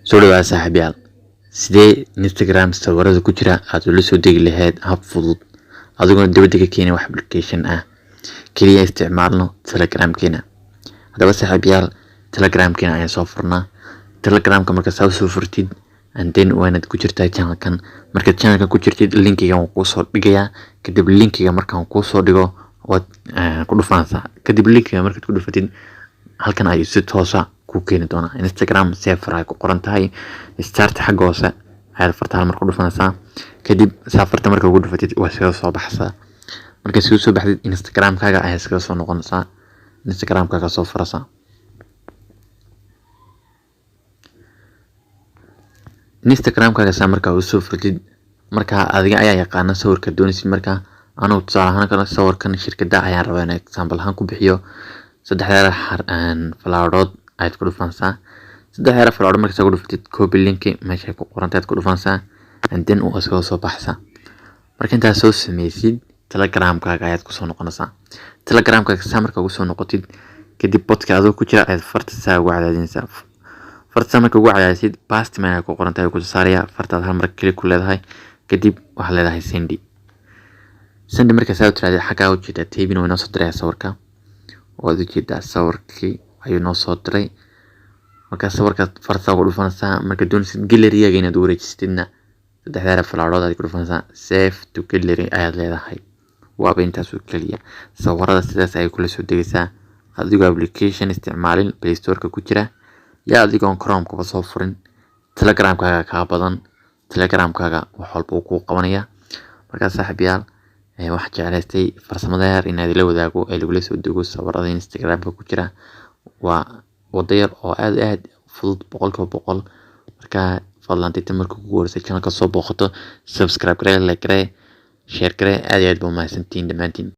Soo dhawaada saaxiibayaal. Sidee Instagram sawirada ku jira aad ula soo degi lahayd hab fudud adigoon dibadda ka keenin wax application ah, kaliya isticmaalno Telegramkeena? Haddaba saaxiibayaal, Telegramkeena ayaan soo furnaa. Telegramka marka saa soo furtid, and then waa inaad ku jirtaa channelkan. Markaad channelkan ku jirtid, linkigan wuu kuu soo dhigayaa. Kadib linkiga markaan kuu soo dhigo, waad ku dhufanaysaa. Kadib linkiga markaad ku dhufatid, halkan ayuu si toosa ku keeni doonaa. Instagram saver ay ku qoran tahay, start xagga hoose ayaad farta hal mar ku dhufanaysaa. Kadib saa farta marka ugu dhufatid, waa iskaga soo baxaysaa. Markaad iskaga soo baxdid, Instagramkaaga ayaa iskaga soo noqonaysaa, Instagramkaaga soo furaysaa. Instagramkaaga saa markaa u soo furtid, markaa adiga ayaa yaqaana sawirka doonaysid. Markaa anugu tusaale ahaan kale sawirkan shirkadda ayaan rabaa inaan example ahaan ku bixiyo. Saddexda falaarood ayaad ku dhufanaysaa. Saddexda falaarood markaad ku dhufatid, copy link meesha ku qoran tahay ku dhufanaysaa, and then uu iskaga soo baxaysaa. Marka intaad soo sameysid, Telegramkaaga ayaad kusoo noqonaysaa. Telegramkaaga saa markaa ugu soo noqotid, kadib botka adoo ku jira ayaad farta saa ugu cadaadinaysaa. Farta saa marka ugu cadaadisid, paste meel ay ku qoran tahay ku saaraya. Fartaad hal mar click ku leedahay, kadib waxaad leedahay send. Send marka saa u tirahdid, xaggaa ujeedaa tabin waa inoo soo diraya sawirka. Waad ujeedaa, sawirkii ayuu noo soo diray. Marka sawirka farta ugu dhufanaysaa. Marka doonaysid gallery-gaaga inaad u wareejisatidna, saddexda falaarood ayaad ku dhufanaysaa, save to gallery ayaad leedahay. Waaba intaas oo keliya. Sawirada sidaas ayay kula soo degaysaa adigoo application isticmaalin Play Store-ka ku jira, yaa adigoon Chrome-kaba soo furin. Telegramkaaga kaa badan, Telegramkaaga wax walba uu kuu qabanaya. Markaa saaxiibayaal, waxaan jeclaystay farsamada yar inaad ila wadaago ee lagula soo dego sawirada Instagramka ku jira. Waa wado yar oo aad aad fudud, 100%. Marka fadlan, inta marka kugu horeysay channelka soo booqato, subscribe garee, like garee, share garee. Aad iyo aad baa umahadsantihiin dhammaantiin.